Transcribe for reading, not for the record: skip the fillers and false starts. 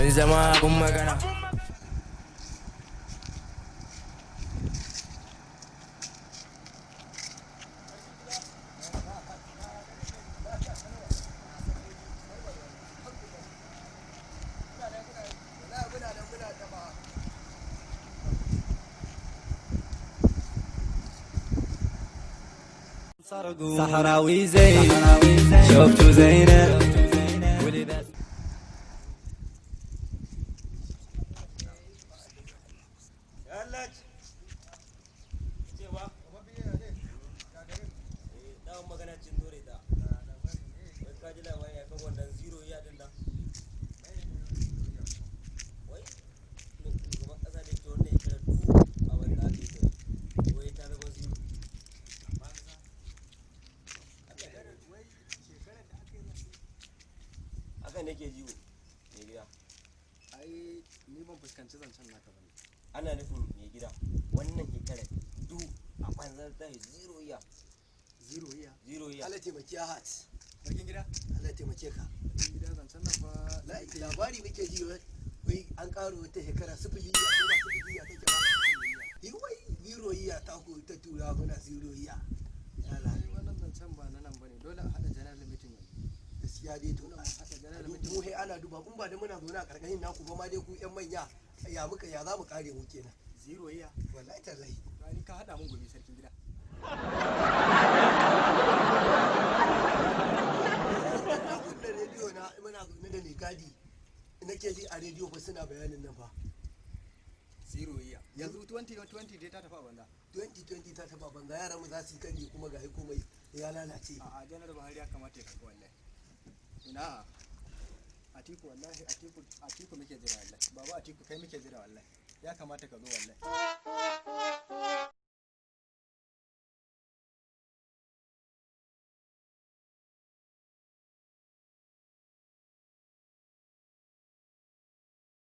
Mun zama abun magana. صحراوي زين شفته زينب ولباس. Haka nake jiwo mai gida. Ai ni ban fuskanci zancen naka bane. Ana nufin mai gida wannan shekarar du a banzar ta zero iya. Zero iya. Zero iya. Allah taimaki ya hat. Sarkin gida. Allah taimake ka. Sarkin gida zancen nan fa Labari muke ji wai an ƙaro wata shekara sifili iya ko ba sifili iya take ba. Yi wai zero iya ta ku ta tura muna zero iya. Yala. Ai wannan zancen ba na nan bane, dole a hada general meeting yanzu. Gaskiya dai to Dole mu haɗa general meeting. mu he ana duba in ba da muna zaune a karkashin naku ba ma dai ku yan manya ya muka ya za mu kare mu kenan. Zero iya. Wallahi tallahi. To ai ni ka hada mun gobe sarkin gida. Na kunna rediyo na muna zaune da mai gadi nake ji a rediyo fa suna bayanin nan fa. Zero iya. Yanzu 2020 dai ta tafi a banza. 2020 ta taba banza, yaran mu za su yi kandi kuma ga komai ya lalace. A'a, Janar Buhari ya kamata ya karɓi wallahi. Ina Atiku wallahi, Atiku Atiku muke jira wallahi. Baba Atiku kai muke jira wallahi. Ya kamata ka zo wallahi.